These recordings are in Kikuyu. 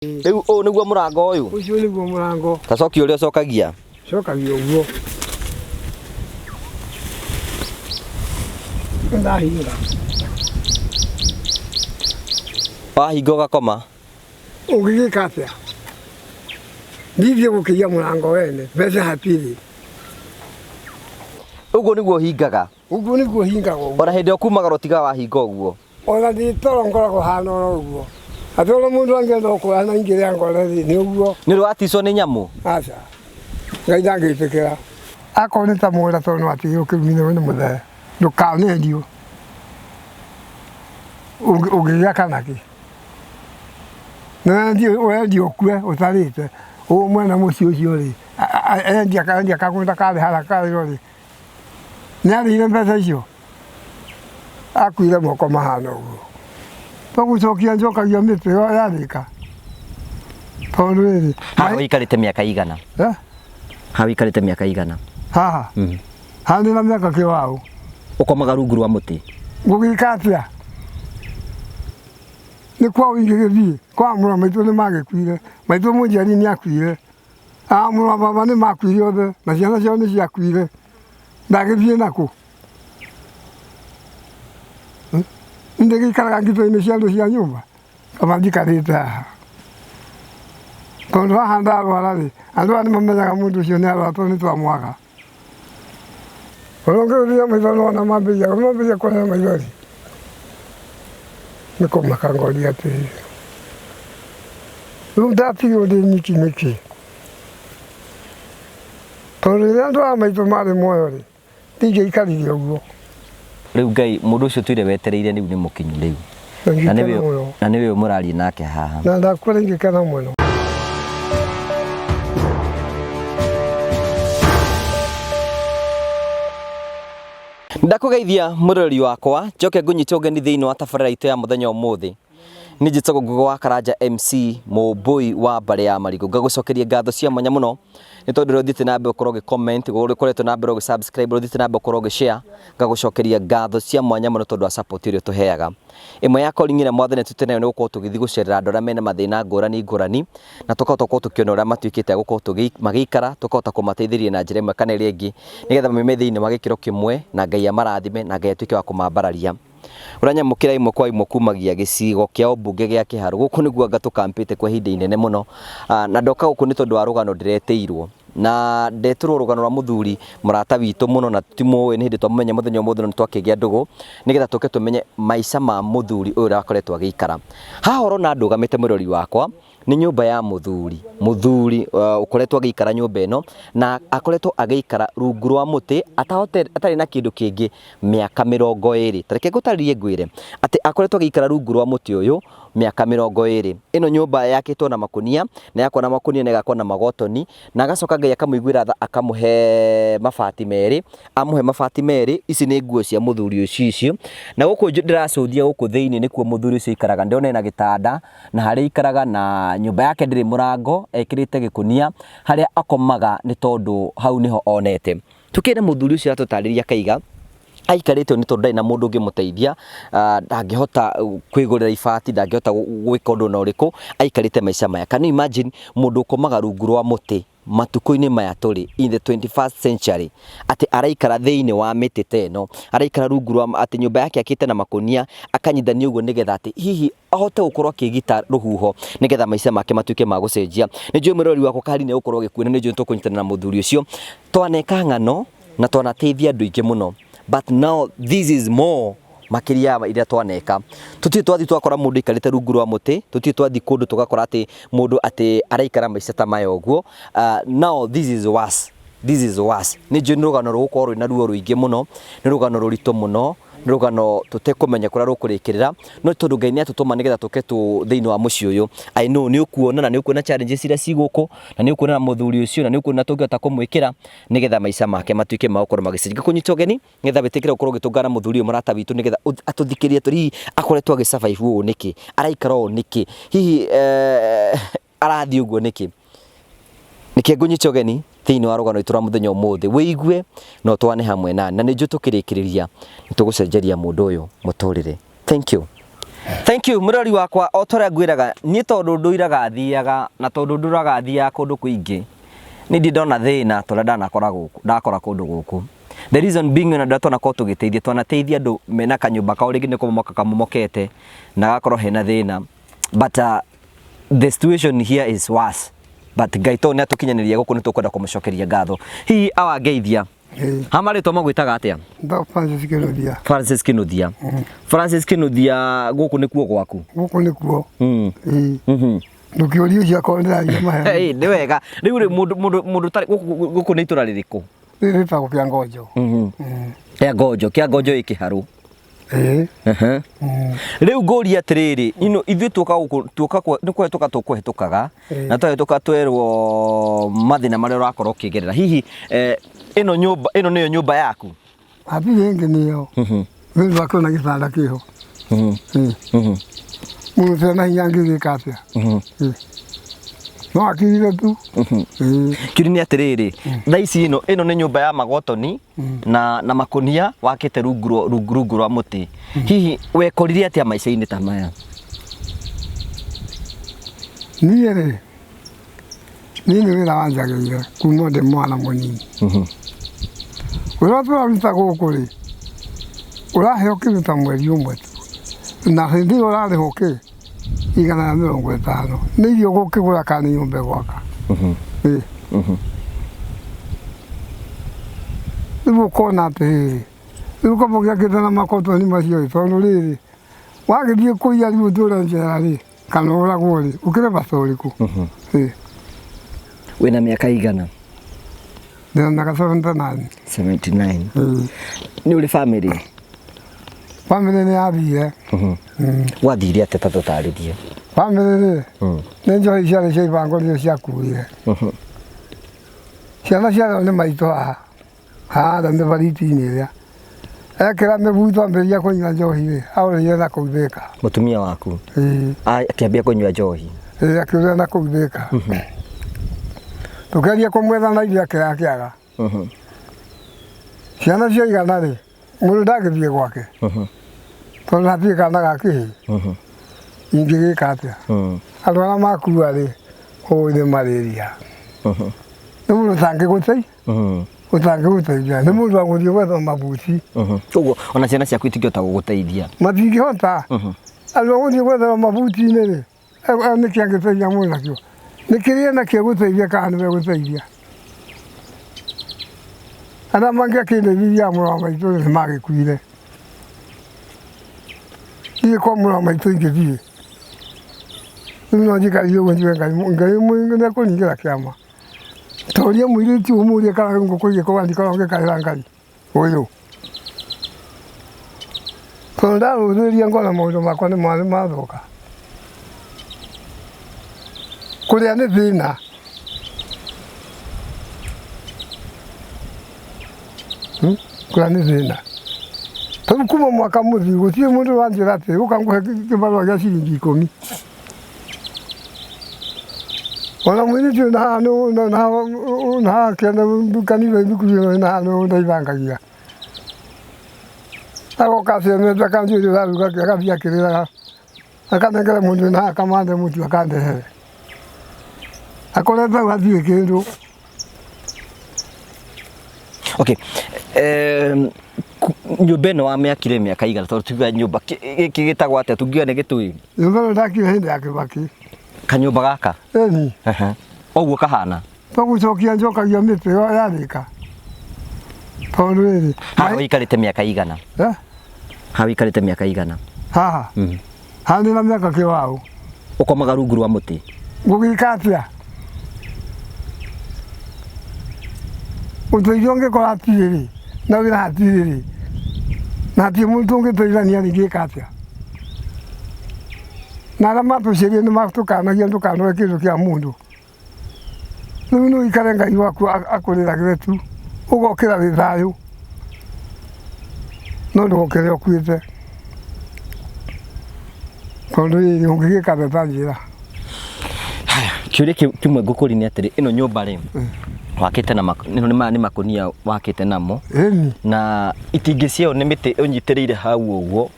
Rĩu ũyũ nĩguo mũrango ũyũ? Ũcio nĩguo mũrango. Ta cokia ũrĩa ũcokagia. Cokagia ũguo. Ndahinga. Wahinga ũgakoma? Ũngĩgĩka atĩa? Ndithiĩ gũkĩiya mũrango wene, mbeca hatirĩ. Ũguo nĩguo ũhingaga? Ũguo nĩguo hingaga ũguo. Ona hĩndĩ ĩyo kumagara ũtigaga wahinga ũguo. Ona ndĩ toro ngoragwo hana oro ũguo. Atĩ ona mũndũ angĩenda gũkũra na ingĩrĩa ngore rĩ, nĩ ũguo. Nĩ ũrĩ waticwo nĩ nyamũ? Aca. Ngai ndangĩtĩkĩra. Akorwo nĩ ta mũgũnda tondũ nĩ watigirwo kĩrumi-inĩ nĩ mũthee, ndũkanendio. Ũngĩgĩaka nakĩ? Ũrendia ũkue ũtarĩte. Ũyũ mwene mũciĩ ũcio rĩ, endia kagũnda karĩ harĩa karĩo rĩ, Nĩ arĩire mbeca icio? Akuire moko mahana ũguo. To gũcokia njokagia mĩtĩ ĩyo yarĩka. Tondũ rĩrĩ. Haha ũikarĩte mĩaka igana? Eh? Haha ũikarĩte mĩaka igana? Haha? Mm. Haha ndĩna mĩaka kĩwaũ. Ũkomaga rungu rwa mũtĩ? Ngũgĩka atĩa? Nĩ kwao ingĩgĩthiĩ? Kwa mũrũ wa maitũ nĩ magĩkuire. Maitũ mũnjiari nĩ akuire. Ah, mũrũ wa baba nĩ makuire othe na ciana ciao nĩ ciakuire ndagĩthiĩ nakũ hmm? Ndĩgĩikaraga ngito-inĩ cia andũ cia nyũmba kaba njikarĩte haha tondũ haha ndarwara rĩ andũ aya nĩ mamenyaga mũndũ ũcio nĩ arwara tondũ nĩ twamwaga. Ona ũngĩrũthia maitho nĩwona mambĩrĩria mambĩrĩria kũrĩra maithori nĩ kũmaka ngoria atĩrĩrĩ, rĩu ndatigirwo ndĩ nyiki nĩkĩ? Tondũ rĩrĩa andũ a maitũ marĩ muoyo rĩ, ndingĩaikarire ũguo. Rĩu Ngai, mũndũ ũcio ũtũire wetereire rĩu nĩ mũkinyu rĩu. Na nĩwe na nĩwe mũraria nake haha. Na ndakũra ingĩkena mũno. Ndakũgeithia mũrori wakwa njoke ngũnyite ũgeni thĩinĩ wa tabarĩra itũ ya mũthenya ũmũthĩ. Niĩ njĩtagwo Ngũgĩ wa Karanja MC mũmbũi wa mbarĩ ya Marigũ. Ngagũcokeria ngatho cia mwanya mũno nĩ tondũ ũrĩa ũthiĩte na mbere gũkorwo ũgĩ comment, ũrĩa ũkoretwo na mbere ũgĩ subscribe, ũrĩa ũthiĩte na mbere gũkorwo ũgĩ share, ngagũcokeria ngatho cia mwanya mũno tondũ wa support ĩrĩa ũtũheaga. Ĩmwe ya calling ĩrĩa Mwathani atũĩte nayo nĩ gũkorwo tũgĩthiĩ gũcerera andũ arĩa mena mathĩna ngũrani ngũrani, na tũkahota gũkorwo tũkĩona ũrĩa matuĩkĩte a gũkorwo magĩikara, tũkahota kũmateithĩrĩria na njĩra ĩmwe kana ĩrĩa ĩngĩ, nĩgetha maume thĩinĩ wa gĩkĩro kĩmwe, na Ngai amarathime, na Ngai atuĩke wa kũmambararia. Ũranyamũkĩra ĩmwe kwa ĩmwe kumagia gĩcigo kĩa ũmbunge gĩa Kĩharũ. Gũkũ nĩguo anga tũkampĩte kwa ihinda inene mũno, na ndoka gũkũ nĩ tondũ wa rũgano ndĩretĩirwo. Na ndetĩrwo rũgano rwa mũthuri mũrata witũ mũno na timũĩ nĩ hĩndĩ twamũmenya mũthenya ũmũthĩ no nĩ twakĩgĩa ndũgũ, nĩgetha tũke tũmenye maica ma mũthuri ũyũ ũrĩa akoretwo agĩikara. Haha ũrona ndũgamĩte mũrori wakwa, Nĩ nyũmba ya mũthuri, mũthuri ũkoretwo agĩikara nyũmba ĩno na akoretwo agĩikara rungu rwa mũtĩ atarĩ na kĩndũ kĩngĩ mĩaka 20. Ta reke ngũtarĩrie ngwĩre atĩ akoretwo agĩikara rungu rwa mũtĩ ũyũ mĩaka 20. Ĩno nyũmba yakĩtwo na makũnia na yakwo na makũnia na ĩgakwo na magotoni na agacoka Ngai akamũiguĩra tha akamũhe mabati merĩ, amũhe mabati merĩ, ici nĩ nguo cia mũthuri ũcio icio. Na gũkũ ndĩracũthia gũkũ thĩinĩ nĩkuo mũthuri ũcio aikaraga, ndĩrona ena gĩtanda na harĩa aikaraga na nyũmba yake ndĩrĩ mũrango, ekĩrĩte gĩkũnia harĩa akomaga nĩ tondũ hau nĩho onete. Tũkĩrĩ na mũthuri ũcio aratũtarĩria akaiga, aikarĩte ũũ nĩ tondũ ndarĩ na mũndũ ũngĩmũteithia, ndangĩhota kwĩgũrĩra ibati, ndangĩhota gwĩka ũndũ ona ũrĩkũ, aikarĩte maica maya. Can you imagine mũndũ ũkomaga rungu rwa mũtĩ matukũ-inĩ maya tũrĩ in the 21st century atĩ araikara thĩinĩ wa mĩtĩ ta ĩno, araikara rungu rwa atĩ nyũmba yake akĩte na makũnia akanyitithania ũguo nĩgetha atĩ hihi ahote gũkorwo akĩgita rũhuho nĩgetha maica make matuĩke ma gũcenjia. Nĩ njũĩ mwĩroreri wakwa Karine ũgũkorwo ũgĩkuona, nĩ njũĩ nĩtũkũnyitanĩra na mũthuri ũcio. Twaneka ng'ano na twanateithia andũ aingĩ mũno but now this is more makĩria ya iria twaneka. Tũtirĩ twathiĩ twakora mũndũ aikarĩte rungu rwa mũtĩ, tũtirĩ twathiĩ kũndũ tũgakora atĩ mũndũ atĩ araikara maica ta maya ũguo. Now this is worse, this is worse. Nĩ njũĩ nĩ rũgano rũgũkorwo rwĩna ruo rũingĩ mũno, nĩ rũgano rũritũ mũno, nĩ rũgano tũtekũmenya kũrĩa rũkũrĩkĩrĩra, no tondũ Ngai nĩ atũtũma nĩgetha tũke tũ thĩinĩ wa mũciĩ ũyũ, I know nĩ ũkuona na nĩ ũkuona challenges iria ci gũkũ, na nĩ ũkuona mũthuri ũcio, na nĩ ũkuona tũngĩhota kũmwĩkĩra nĩgetha maica make matuĩke ma gũkorwo magĩcenjia. Ngũkũnyita ũgeni nĩgetha wĩtĩkĩre gũkorwo ũgĩtũngana na mũthuri ũyũ mũrata witũ nĩgetha atũthikĩrĩrie tũ hihi akoretwo agĩ survive ũũ nĩkĩ, araikara ũũ nĩkĩ, hihi arathiĩ ũguo nĩkĩ. Nĩkĩ ngũnyita ũgeni thĩinĩ wa rũgano rwitũ rwa mũthenya ũmũthĩ wĩigue na ũtwane hamwe nani, na nĩ njũĩ tũkĩrĩkĩrĩria nĩ tũgũcenjeria mũndũ ũyũ mũtũrĩre. Thank you. Thank you mũrori wakwa o ta ũrĩa ngwĩraga niĩ tondũ ndũiraga thiaga na tondũ ndũraga thiaga kũndũ kũingĩ niĩ ndirĩ ndona thĩna ta ũrĩa ndanakora gũkũ ndakora kũndũ gũkũ. The reason being ona andũ arĩa twanakorwo tũgĩteithia twanateithia andũ mena kanyũmba kao rĩngĩ nĩ kũmomoka kamomokete na gakorwo hena thĩna but the situation here is worse but Ngai tondũ nĩ atũkinyanĩria gũkũ nĩ tũkwenda kũmũcokeria ngatho. Hihi awangeithia Ĩĩ. ha marĩtwa magwĩtaga atĩa? Ndao Francis Kĩnuthia. Francis Kĩnuthia. Francis Kĩnuthia gũkũ nĩkuo gwaku? Gũkũ nĩkuo. Ĩĩ. Ndũkĩũrie ũcio akorwo ndĩraria maheni. Ĩĩ, nĩ wega. Rĩu rĩ mũndũ mũndũ mũndũ ũtarĩ gũkũ gũkũ nĩ itũra rĩrĩkũ? Rĩrĩ rĩtagwo Kĩangonjo. Kĩangonjo, Kĩangonjo ĩ Kĩharũ. Ĩĩ. Rĩu ngũrie atĩrĩrĩ, ino ithuĩ tuoka gũkũ tuoka nĩ kũhetũka tũkũhetũkaga na twahĩtũka twerwo mathĩna marĩa ũrakorwo ũkĩgerera. Hihi ĩno nyũmba ĩno nĩyo nyũmba yaku? Hatirĩ ĩngĩ nĩyo. Rĩu ndwakĩona gĩtanda kĩho. Ĩĩ. Mũndũ ũtarĩ na hinya angĩgĩka atĩa? Ĩĩ. No akirire tu. Ĩĩ. Kĩũria nĩ atĩrĩrĩ, thaa ici ĩno ĩno nĩ nyũmba ya magotoni na makũnia wakĩte rungu rwa mũtĩ. Hihi wekorire atĩa maica-inĩ ta maya? Niĩ rĩ, niĩ nĩ wĩra wanjagĩrĩire kuma ndĩ mwana mũnini. Wĩra ũrĩa tũraruta gũkũ rĩ, ũraheo kĩndũ ta mweri ũmwe tu, na hĩndĩ ĩyo ũrarĩhwo kĩ, 150. Nĩ irio ũgũkĩgũra kana nĩ nyũmba ĩgwaka? Ĩĩ. Rĩu ũkona atĩrĩrĩ, rĩu kaba ũgĩakĩte na makotoni macio ĩ, tondũ rĩrĩ, wagĩthiĩ kũiya rĩu ũtũre njera rĩ, kana ũragwo rĩ, ũkĩrĩ bata ũrĩkũ? Ĩĩ. Wĩna mĩaka igana? Ndĩna mĩaka 79. 79. Nĩ ũrĩ bamĩrĩ? Bamĩrĩ nĩ yathire. Gwathire atĩa ta tũtarĩrie? Bamĩrĩ rĩ, nĩ njohi ciarĩ cia ibango nĩcio ciakuire. Ciana ciarĩo nĩ maitũ haha, haarĩa mĩbariti-inĩ ĩrĩa. Ekĩra mĩbuto ambĩrĩria kũnyua njohi rĩ, aũrĩire na kũu Thĩka. Mũtumia waku? Ĩĩ. Akĩambia kũnyua njohi? Ĩĩ, akĩũrĩra na kũu Thĩka. Tũkĩgeria kũmwetha na ithuĩ akĩaga. Ciana ciaigana rĩ, mũndũ ndangĩthiĩ gwake. Tondũ hatirĩ kana ga kĩhĩĩ. Ingĩgĩka atĩa? Andũ arĩa makua rĩ, ũũ nĩ malaria. Nĩ mũndũ ũtangĩgũteithia. Ũtangĩgũteithia. Nĩ mũndũ wa gũthiĩ gwetha mabuti. Koguo ona ciana ciaku itingĩhota gũgũteithia? Matingĩhota. Andũ a gũthiĩ gwetha mabuti-inĩ rĩ, nĩkĩ angĩteithia mũndũ nakĩo? Nĩ kĩrĩa nakĩo gũteithia kana nĩwe gũteithia? Arĩa mangĩakĩndeithirie a mũrũ wa maitũ nĩ magĩkuire. Niĩ kwa mũrũ wa maitũ ingĩthiĩ, rĩu no njikarire ũguo njuge Ngai Ngai nĩ ekũningĩra kĩama. Ta ũria mũirĩtu ũmũrie kana ngũkũ igĩkũga ndikoragwo ngĩkaĩra Ngai ũyũ. Tondũ ndarũthĩrĩria ngona maũndũ makwa nĩ mathũka. Kũrĩa nĩ thĩna. Kũrĩa nĩ thĩna. Tarĩu kuma mwaka mũthiru gũtirĩ mũndũ ũranjĩra atĩ ũka ngũhe kĩbarũa gĩa ciringi 10. Ona mũirĩtu ũyũ na haha na haha kĩanda kanitha thukuru ĩno ĩna haha nĩwe ũndeithangagia. Agoka acemete akanjũria ũraruga kĩ agathiĩ akĩrĩraga akanengera mũndũ wĩna haha akamanthe mũtu akandehere. Akorete hau hatirĩ kĩndũ. Okay. Nyũmba ĩno wamĩakire mĩaka igana tondũ tuga nyũmba gĩkĩ gĩtagwo atĩa tungiuga nĩ gĩtũi? Nyũmba ĩno ndakire hĩndĩ ya Kĩbakĩ. Kanyũmba gaka? Ĩni. Ũguo kahana? To gũcokia njokagia mĩtĩ ĩyo yarĩka. Tondũ rĩrĩ. Haha ũikarĩte mĩaka igana? Eh? Haha ũikarĩte mĩaka igana? Haha? Haha ndĩna mĩaka kĩbaũ. Ũkomaga rungu rwa mũtĩ? Ngũgĩka atĩa? Ũteithio ũngĩkorwo hatirĩ rĩ, na wĩra hatirĩ rĩ, na hatirĩ mũndũ ũngĩteithania rĩ, ingĩka atĩa? Na arĩa matũciarire nĩ matũkanagia ndũkanoe kĩndũ kĩa mũndũ. Rĩu no ũikare Ngai waku akũrĩragĩre tu, ũgokĩra wĩ thayũ, no ndũgokĩre ũkuĩte. Tondũ rĩrĩ ũngĩgĩka atĩa ta njĩra? Haya, kĩũria kĩmwe ngũkũria nĩ atĩrĩ, ĩno nyũmba rĩ, Wakĩte na nĩ maya nĩ makũnia wakĩte namo. Ĩni. Na itingĩ ciayo nĩ mĩtĩ ũnyitĩrĩire hau ũguo.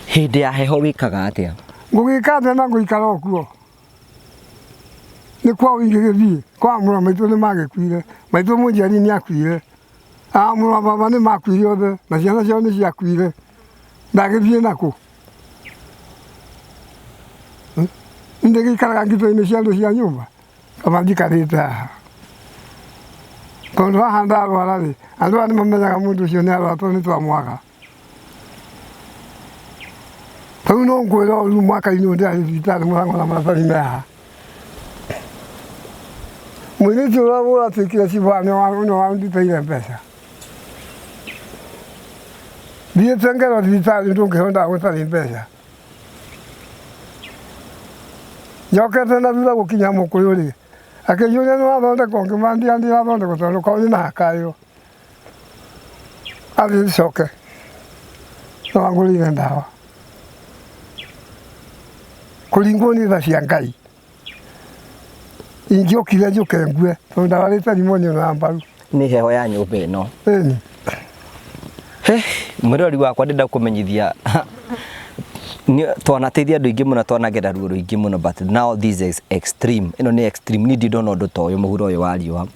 Hĩndĩ ya heho wĩkaga atĩa? Ngũgĩka atĩa na ngũikara o kuo? Nĩ kwao ingĩgĩthiĩ? Kwa mũrũ wa maitũ nĩ magĩkuire. Maitũ mũnjiari nĩ akuire. A mũrũ wa baba nĩ makuire othe na ciana ciao nĩ ciakuire. Ndagĩthiĩ nakũ? Ndĩgĩikaraga ngito-inĩ cia andũ cia nyũmba? Kaba njikarĩte haha. Tondũ haha ndarwara rĩ, andũ aya nĩ mamenyaga mũndũ ũcio nĩ arwara tondũ nĩ twamwaga. Rĩu no ngwĩre o rĩu mwaka-inĩ ũyũ ndĩrarĩ thibitarĩ mũrango na maratathi me haha. Mũirĩtu ũrĩa ũratuĩkire cibũ haha nĩwe wandutĩire mbeca. Thiĩte ngerwo thibitarĩ ndũngĩheo ndawa gũtarĩ mbeca. Njokete na thutha gũkinya mũkũyũ rĩ, akĩnjũria nĩ wathondekwo ngĩmwĩra ndirathondekwo tondũ korwo ndĩ na hakayo. Athiĩ ncoke no angũrĩire ndawa. Kũringwo nĩ tha cia Ngai, ingĩokire njũke ngue tondũ ndarwarĩte pneumonia ĩno ya mbaru. Nĩ heho ya nyũmba ĩno. Ĩni. He, mwĩroreri wakwa ndĩrenda kũmenyithia twanateithia andũ aingĩ mũno twanagera ruo rũingĩ mũno but now this is extreme. Ĩno nĩ extreme, niĩ ndirĩ ndona ũndũ ta ũyũ mũhuro ũyũ wa riũa.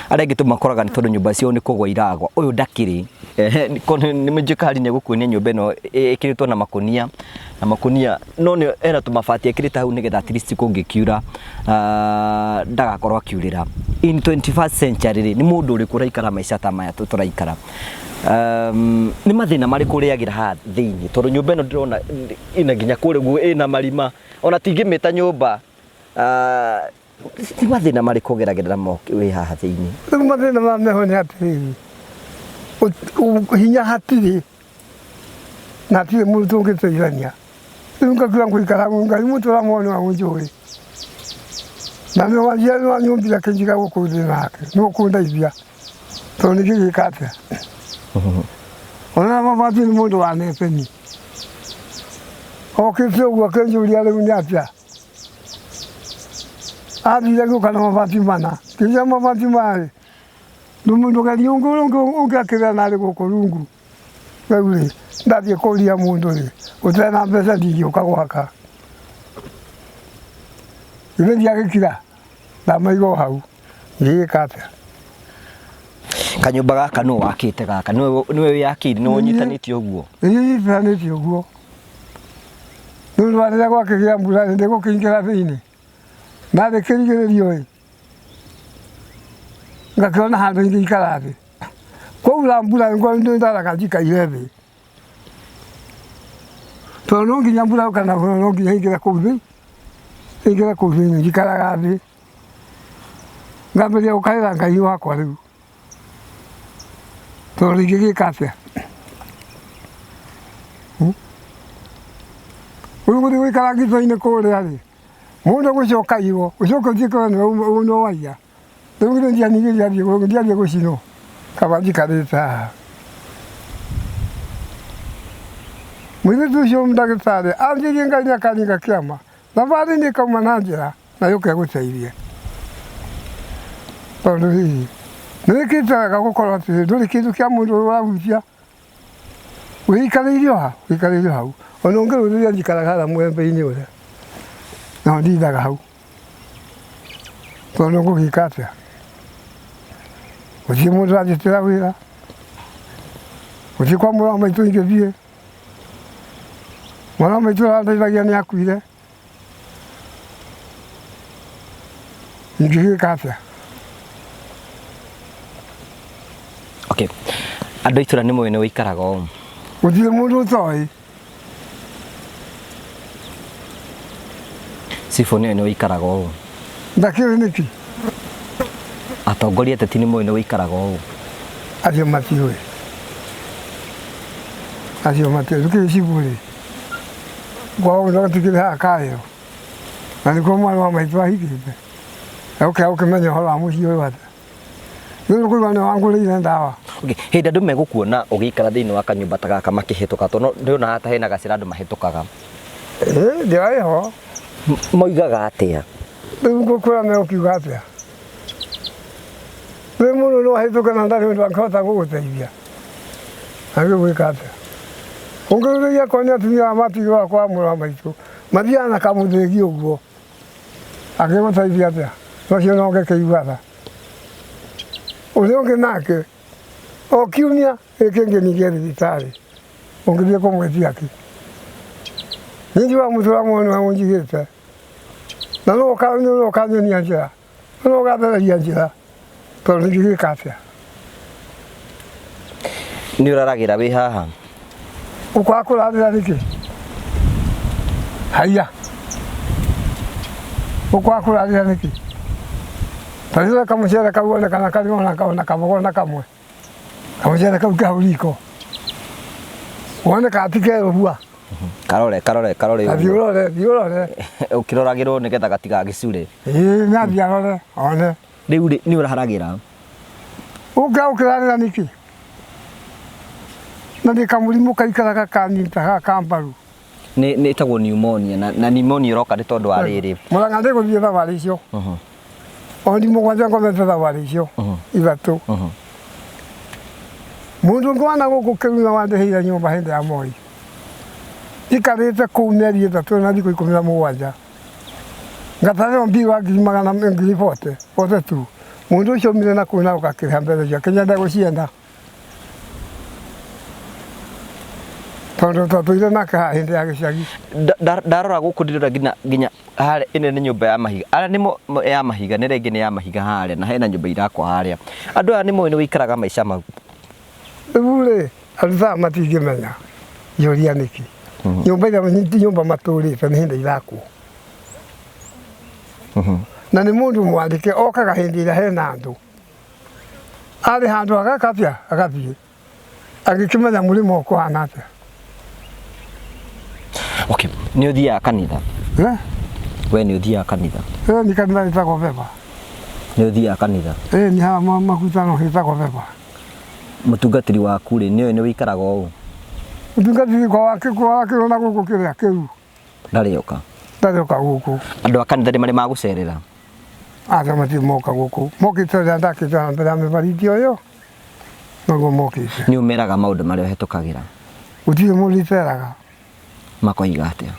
Arĩa angĩ tũmakoraga nĩ tondũ nyũmba ciao nĩ kũgwa iragwa, ũyũ ndakĩrĩ. Nĩ njĩkari nĩ egũkuonia nyũmba ĩno ĩkĩrĩtwo na makũnia, na makũnia no nĩ ena tũmabati ekĩrĩte hau nĩgetha at least kũngĩkiura ndagakorwo akiurĩra. In 21st century rĩ, nĩ mũndũ ũrĩkũ ũraikara maica ta maya tũraikara? Nĩ mathĩna marĩkũ ũrĩagĩra haha thĩinĩ? Tondũ nyũmba ĩno ndĩrona ĩna nginya kũrĩa ũguo ĩna marima, ona tingĩmĩta nyũmba. Nĩ mathĩna marĩkũ ũgeragĩra namo wĩ haha thĩinĩ? Rĩu mathĩna marĩa meho nĩ atĩrĩrĩ, hinya hatirĩ na hatirĩ mũndũ tũngĩteithania. Rĩu ngakiuga ngũikara Ngai mũtũra muoyo nĩwe ũnjũĩ. Na nĩwe wanjiarire nĩwe wanyũmbire akĩnjiga gũkũ thĩ nake nĩwe ũkũndeithia tondũ ndingĩgĩka atĩa. Ona mabati nĩ mũndũ wa nebeni. Okĩte ũguo akĩnjũria rĩu nĩ atĩa. Athire agĩũka na mabati mana. Ngĩnjĩra mabati maya rĩ, ndũgerie ũngĩakĩrĩra narĩ gũkũ rungu. Rĩu rĩ, ndathiĩ kũria mũndũ rĩ, ũtarĩ na mbeca ndingĩũka gwaka. Githĩ ndiagĩkira? Ndamaiga o hau. Ingĩgĩka atĩa? Kanyũmba gaka nũ wakĩte gaka? Nĩwe wĩyakĩire? Nĩwe ũnyitanĩtie ũguo? Nĩ niĩ nyitanĩtie ũguo. Nĩ ũndũ wa rĩrĩa gwakĩgĩa mbura rĩ, ndĩgũkĩingĩra thĩinĩ. Ndarĩ kĩrigĩrĩrio ĩ, ngakĩona handũ ingĩikara thĩ. Kwaura mbura nĩ ndaraga njikaire thĩ. Tondũ no nginya mbura yoka na no nginya ingĩre kũu thĩ, ingĩre kũu thĩinĩ njikaraga thĩ. Ngambĩrĩria gũkaĩra Ngai wakwa rĩu. Tondũ ingĩgĩka atĩa? Rĩu gũthiĩ gũikara ngito-inĩ kũrĩa rĩ, mũndũ agũcoka aiywo, ũcoke ũthiĩ kwĩrwo nĩwe nĩwe waiya. Rĩu githĩ ndiathiĩ gũcinwo? Kaba njikarĩte haha. Mũirĩtu ũcio ndagĩtarĩ anjĩrire Ngai nĩ akaninga kĩama, thabarĩ nĩ ĩkauma na njĩra na yũke ĩgũteithie. Tondũ rĩrĩ, nĩ wĩkĩte wega gũkorwo atĩ ndũrĩ kĩndũ kĩa mũndũ ũrahutia. Wĩikarĩire o ha? Wĩikarĩire o hau. Ona ũngĩrũthĩrĩria njikaraga harĩa mũembe-inĩ ũrĩa, no ndindaga hau. Tondũ ngũgĩka atĩa? Gũtirĩ mũndũ ũranjĩtĩra wĩra, gũtirĩ kwa mũrũ wa maitũ ingĩthiĩ. Mwana wa maitũ ũrĩa wandeithagia nĩ akuire. Ingĩgĩka atĩa? Okay. Andũ a itũra nĩ moĩ nĩ ũikaraga ũũ? Gũtirĩ mũndũ ũtoĩ. Cibũ nĩoĩ nĩ ũikaraga ũũ? Ndakĩũĩ nĩkĩ? Atongoria ateti nĩ moĩ nĩ ũikaraga ũũ? Acio matiũĩ. Acio matiũĩ. Ndũkĩũĩ cibũ rĩ, kwao gũtikĩrĩ haha kaĩro. Na nĩkuo mwarĩ wa maitũ ahikĩte. Egũkĩaga gũkĩmenya ũhoro wa mũciĩ ũyũ atĩa? Rĩu nĩkũigua nĩwe wangũrĩire ndawa. Okay. Hĩndĩ andũ megũkuona ũgĩikara thĩinĩ wa kanyũmba ta gaka makĩhĩtũka tondũ ndĩrona ta hena gacĩra andũ mahĩtũkaga. Ĩĩ njĩra ĩho. Moigaga atĩa? Rĩu ngũkwĩra megũkiuga atĩa? Wĩ mũndũ no ahĩtũke na ndarĩ ũndũ angĩhota gũgũteithia. Angĩgwĩka atĩa? Ũngĩrũrĩria akorwo nĩ atumia aya matigĩrwo kwa mũrũ wa maitũ, mathiaga na kamũthĩgi ũguo. Angĩgũteithia atĩa? Ũcio no ũngĩkĩigua tha. Ũrĩa ũngĩ nake, o kiumia gĩkĩ kĩngĩ ningĩ e thibitarĩ, ũngĩthiĩ kũmwĩtia kĩ? Niĩ njugaga mũtũra muoyo nĩwe ũnjigĩte, na nũũ ũkanyonia njĩra? Nũũ ũgathereria njĩra? Tondũ ndingĩgĩka atĩa? Nĩ ũraragĩra wĩ haha? Ũkwaga kũrarĩra nĩkĩ? Haiya, ũkwaga kũrarĩra nĩkĩ? Ta rĩrĩa kamũcere kau one kana karĩ ona kabogo ona kamwe. Kamũcere kau ke hau riko. Wone kana ti kerũhua. Karore, karore, karore. Ta thiĩ ũrore, thiĩ ũrore. Ũkĩroragĩrwo nĩgetha gatigagĩcure. Ĩĩ nĩ athiĩ arore, one. Rĩu rĩ, nĩ ũraharagĩra? Ũngĩaga gũkĩrarĩra nĩkĩ? Na nĩ kamũrimũ kaikaraga kanyita haha ka mbaru. Nĩ nĩ ĩtagwo pneumonia na, na pneumonia ĩroka nĩ tondũ wa rĩrĩ. Mũrang'a ndĩgũthiĩ thabarĩ icio. Oni mũgwanja ngomete thabarĩ icio ithatũ. Mũndũ ũngĩ wana gũkũ kĩruna wandĩhĩire nyũmba hĩndĩ ya Moi. Njikarĩte kũu mĩeri ĩtatũ na thikũ 17. Ngatarĩrwo mbirũ ngiri magana ngiri bote, bote tu. Mũndũ ũcio aumire na kũu na ũgakĩrĩha mbeca icio akĩnyenda gũcienda. Tondũ twatũire nake haha hĩndĩ ya gĩcagi. Ndarora gũkũ ndĩrona nginya nginya harĩa ĩno nĩ nyũmba ya mahiga. Arĩa nĩ ya mahiga na ĩrĩa ĩngĩ nĩ ya mahiga harĩa na hena nyũmba irakwo harĩa. Andũ aya nĩ moĩ nĩ wĩikaraga maica mau. Rĩu rĩ, andũ ta aya matingĩmenya njũria nĩkĩ. Nyũmba ĩrĩa ti nyũmba matũrĩte nĩ hĩndĩ irakwo. Na nĩ mũndũ mwandĩke okaga hĩndĩ ĩrĩa hena andũ. Arĩ handũ ageka atĩa? Agathiĩ. Agĩkĩmenya mũrĩmo ũkũhana atĩa. Okay, nĩ ũthiaga kanitha? Eh? We nĩ ũthiaga kanitha? Eh, nĩ kanitha ĩtagwo Beba. Nĩ ũthiaga kanitha? Eh, nĩ haha makutano ĩtagwo Beba. Mũtungatĩri waku rĩ, nĩ ũĩ nĩ wĩikaraga ũũ? Mũtungatĩri kwa wakĩrwo na gũkũ kĩrĩa kĩu. Ndarĩ oka? Ndarĩ oka gũkũ. Andũ a kanitha nĩ marĩ magũcerera? Aca matirĩ moka gũkũ. Mokĩte rĩrĩa ndakĩte haha mbere ya mĩbariti o ĩyo, noguo mokĩte. Nĩ ũmeraga maũndũ marĩa ũhetũkagĩra? Gũtirĩ mũndũ iteraga. Makoiga atĩa?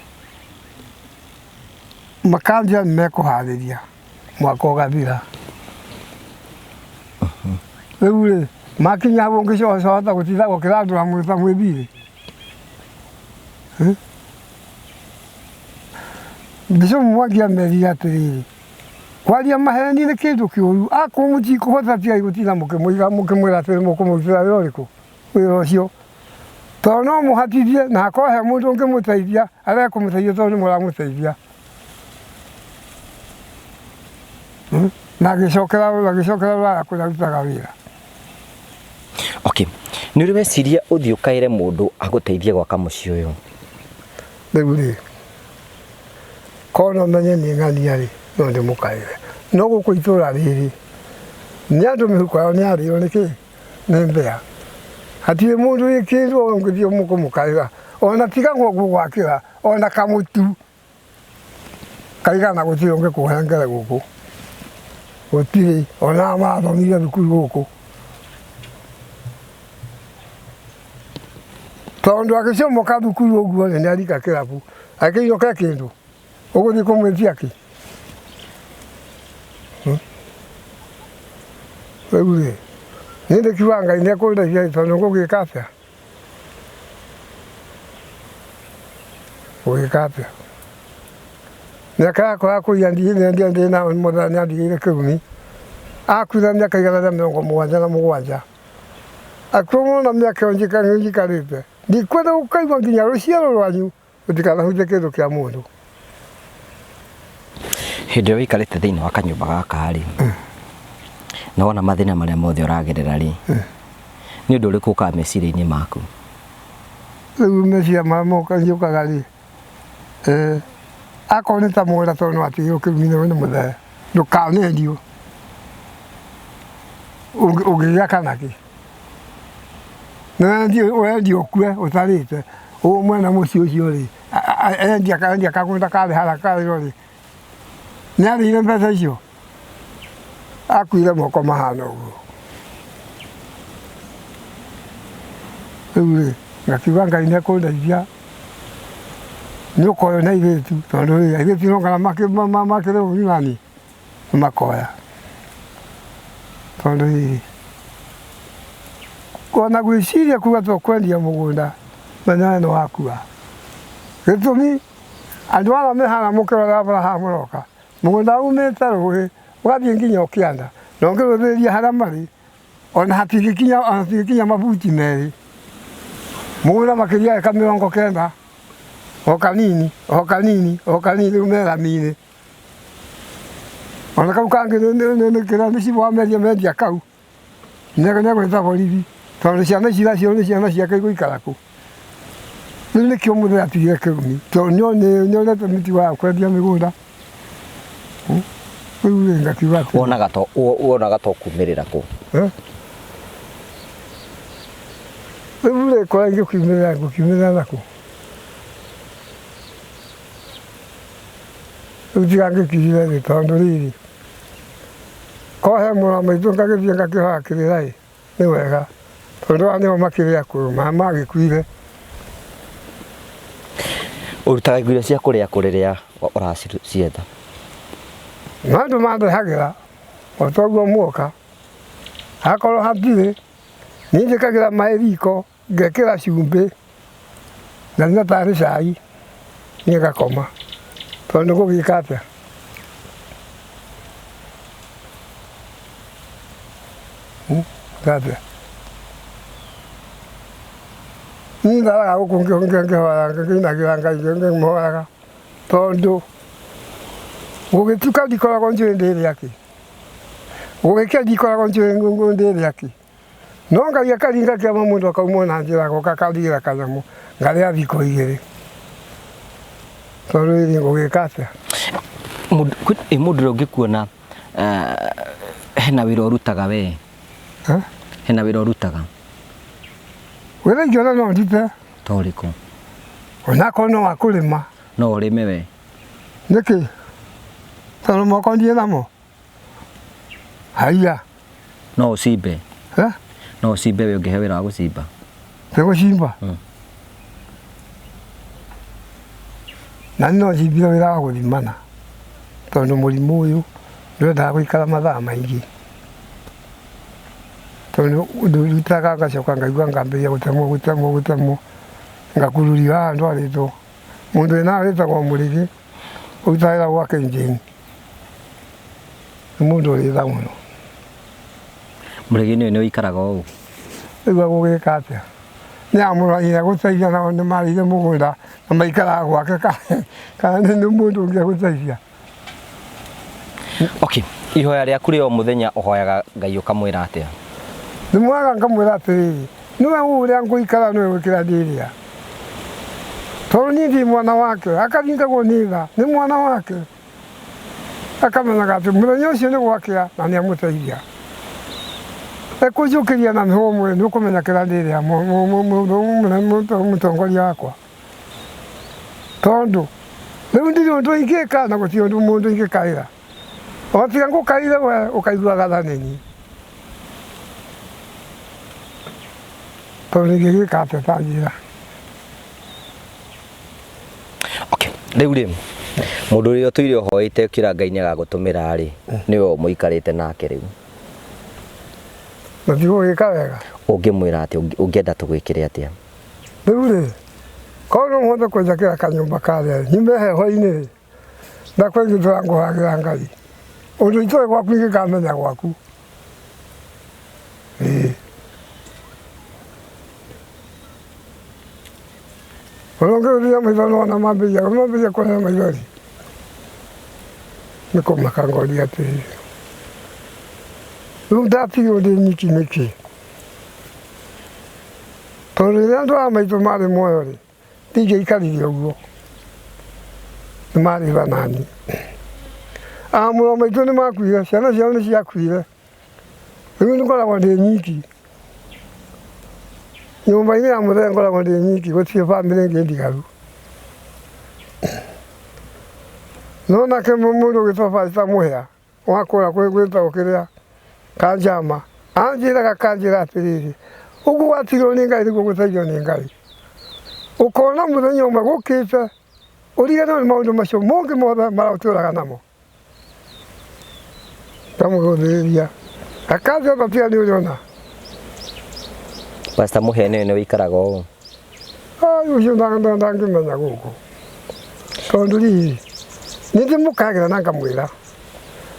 Makanjĩra nĩ mekũharĩria mwaka ũgathira. Rĩu rĩ, makinya hau ũngĩcohota gũtinda gũkĩrandũra mwĩ ta mwĩ thirĩ. Bishop Mwangi amerire atĩrĩrĩ, kwaria maheni nĩ kĩndũ kĩũru, akorwo mũtikũhota tigai gũtinda mũkĩmũiga mũkĩmwĩra atĩ mũkũmũrutĩra wĩra ũrĩkũ, wĩra ũcio. Tondũ no mũhatithie na hakorwo he mũndũ ũngĩmũteithia, arege kũmũteithia tondũ nĩ mũramũteithia. Na agĩcokera agĩcokera rũraya kũrĩa arutaga wĩra. Okay. Nĩ ũrĩ weciria ũthiĩ ũkaĩre mũndũ agũteithie gwaka mũciĩ ũyũ? Rĩu rĩ, korwo no menye nĩ ng'ania rĩ, no ndĩmũkaĩre. No gũkũ itũra rĩrĩ, nĩ andũ mĩhuko yao nĩ yarĩo nĩ kĩ? Nĩ mbĩa. Hatirĩ mũndũ wĩ kĩndũ ũngĩthiĩ kũmũkaĩra, ona tiga gũgwakĩra, ona kamũtu kaigana gũtirĩ ũngĩkũhengere gũkũ. Gũtirĩ, ona aya marathomire thukuru gũkũ. Tondũ agĩcomoka thukuru ũguo rĩ, nĩ arika kĩrabu, akĩinũka kĩndũ, ũgũthiĩ kũmwĩtia kĩ? Rĩu rĩ, niĩ ndĩkiugaga Ngai nĩ ekũndeithia tondũ ngũgĩka atĩa? Ngũgĩka atĩa? Mĩaka yakwa ya kũiya ndĩ nayo mũthenya nĩ andigĩire kĩrumi, akuire mĩaka 177. Akuo na mĩaka ĩyo njikarĩte, ndikwenda gũkaigua nginya rũciaro rwanyu rũtikanahutie kĩndũ kĩa mũndũ. Hĩndĩ ĩrĩa ũikarĩte thĩinĩ wa kanyũmba gaka rĩ, na wona mathĩna marĩa mothe ũragerera rĩ, nĩ ũndũ ũrĩkũ ũkaga meciria-inĩ maku? Rĩu meciria marĩa moka njũkaga rĩ, akorwo nĩ ta mũgũnda tondũ nĩ watigirwo kĩrumi nĩ mũthee, ndũkanendio, ũngĩgĩaka nakĩ? Ũrendia ũkue ũtarĩte, ũyũ mwene mũciĩ ũcio rĩ, endia endia kagũnda karĩ harĩa karĩo rĩ, nĩ arĩire mbeca icio? Akuire moko mahana ũguo. Rĩu rĩ, ngakiuga Ngai nĩ ekũndeithia nĩ ũkoywo nĩ airĩtu tondũ rĩ, airĩtu no nginya makĩrĩ ũru nani nĩ makoya. Tondũ rĩrĩ, ona gwĩciria kuga tũkwendia mũgũnda menya we nĩ wakua. Gĩtũmi andũ aya me haha mũkĩrora bara haha mũroka, mũgũnda umĩte rũĩ ũgathiĩ nginya ũkĩanda na ũngĩrũthĩrĩria harĩa marĩ ona hatingĩkinya ona hatingĩkinya mabuti merĩ. Mũgũnda makĩria eka 90 o kanini o kanini o kanini rĩu me rami-inĩ. Ona kau kangĩ nĩ kĩrĩa nĩ cibũ wameria mendia kau nĩegwĩta borithi tondũ ciana ici nacio nĩ ciana ciake igũikara kũ? Rĩu nĩkĩo mũthee atigire kĩrumi tondũ nĩonete mĩtugo ya kwendia mĩgũnda. Rĩu rĩ ngakiuga atĩrĩ. Wonaga to wonaga to kumĩrĩra kũ? Eh? Rĩu rĩ kũrĩa ingĩkiumĩrĩra ngũkiumĩrĩra nakũ? Rĩu tiga ngĩkirire thĩ tondũ rĩrĩ korwo he mũrũ wa maitũ ngagĩthiĩ ngakĩhoya kĩrĩra ĩ nĩ wega tondũ aya nĩo makĩrĩ akũrũ magĩkuire. Ũrutaga irio cia kũrĩa kũ rĩrĩa ũracietha? No andũ mandehagĩra o ta ũguo muoka, hakorwo hatirĩ niĩ njĩkagĩra maĩ riko ngekĩra cumbĩ na nyua tarĩ cai niĩ ngakoma tondũ ngũgĩka atĩa? Atĩa? Niĩ ndaraga gũkũ ngĩhoyaga ngĩinagĩra Ngai ngĩmũhoyaga tondũ gũgĩtuka ndikoragwo njũĩ ndĩrĩa kĩ, gũgĩkĩa ndikoragwo njũĩ ndĩrĩa kĩ. No Ngai akaringa kĩama mũndũ akaumwo na njĩra agoka akarigĩra kanyamũ ngarĩa thikũ igĩrĩ. Tondũ rĩrĩ ngũgĩka atĩa? Ĩ mũndũ ũrĩa ũngĩkuona hena wĩra ũrutaga we? Hena wĩra ũrutaga? Wĩra ingĩona no ndute. Ta ũrĩkũ? Onakorwo no wa kũrĩma. No ũrĩme we? Nĩkĩ? Tondũ moko ndirĩ namo. Haiya. No ũcimbe? Eh? No ũcimbe we ũngĩhe wĩra wa gũcimba? Nĩ gũcimba? Mm. Na niĩ no cimbire wĩra wa gũthimana tondũ mũrimũ ũyũ ndwendaga gũikara mathaa maingĩ. Tondũ ndutaga ngacoka ngaigua ngambĩrĩria gũtemwo gũtemwo gũtemwo ngakururio haha ndwarĩtwo. Mũndũ wĩna haha wĩtagwo Mũrĩgĩ ũrutaga wĩra gwake Njĩng'i. Nĩ mũndũ ũrĩ tha mũno. Mũrĩgĩ nĩ ũikaraga ũũ? Rĩu egũgĩka atĩa? Nĩ amũragire gũteithia nao nĩ marĩire mũgũnda na maikaraga gwake kana nĩ mũndũ ũngĩ egũteithia. Okay, ihoya rĩaku rĩa o mũthenya ũhoyaga Ngai ũkamwĩra atĩa? Ndĩmũhoyaga ngamwĩra atĩrĩrĩ, nĩwe ũũ ũrĩa ngũikara nĩwe gwĩkĩra ndĩrĩa. Tondũ niĩ ndĩ mwana wake, akaringagwo nĩ tha, nĩ mwana wake. Akamenyaga atĩ mũthenya ũcio nĩ gwakĩa na nĩ amũteithia. Ekũnjũkĩria na mĩhũmũ nĩ ũkũmenya kĩrĩa ndĩrĩa mũtongoria wakwa. Tondũ rĩu ndirĩ ũndũ ingĩka na gũtirĩ ũndũ mũndũ ingĩkaĩra. O tiga ngũkaĩre we ũkaiguaga tha nĩ niĩ. Tondũ ingĩgĩka atĩa ta njĩra. Okay, rĩu rĩ mũndũ ũrĩa ũtũire ũhoete ũkĩra Ngai nĩ agagũtũmĩra rĩ nĩwe mũikarĩte nake rĩu. Na ndigũgĩka wega. Ũngĩmwĩra atĩa? Ũngĩenda tũgwĩkĩre atĩa? Rĩu rĩ, korwo no hote kũnjakĩra kanyũmba karĩa rĩ, nyume heho-inĩ rĩ, ndakwĩgitĩra ngũhagĩra Ngai. Ũndũ itoĩ gwaku ingĩkamenya gwaku. Ĩĩ. Ũrĩa ũngĩrũthia maitho nĩwona mambĩrĩria mambĩrĩria kũrĩra maithori. Nĩ kũmaka ngoria atĩrĩrĩ, rĩu ndatigwo ndĩ nyiki nĩkĩ? Tondũ rĩrĩa andũ a maitũ marĩ muoyo rĩ, ndingĩaikarire ũguo, nĩ marĩ tha naniĩ. A mũrũ wa maitũ nĩ makuire, ciana ciao nĩ ciakuire, rĩu ngoragwo ndĩ nyiki. Nyũmba-inĩ ya mũthee ngoragwo ndĩ nyiki, gũtirĩ bamĩrĩ ĩngĩ ndigaru. No nake mũndũ ũgwĩtwo Pastor Mũhĩa wa kũrĩa gwĩtagwo kĩrĩa Kanjama, anjĩraga akanjĩra atĩrĩrĩ, Ũguo watigirwo nĩ Ngai nĩguo ũgũteithio nĩ Ngai. Ũkona mũthenya ũmwe gũkĩte ũriganĩrwo nĩ maũndũ macio mangĩ mothe marĩa ũtũraga namo. Ngamũgũthĩrĩria akanjamba tiga nĩ ũrĩona. Pastor Mũhĩa nĩwe nĩ wĩikaraga ũũ? Ai ũcio ndangĩmenya gũkũ tondũ rĩrĩ nĩ ndĩmũkagĩra na ngamwĩra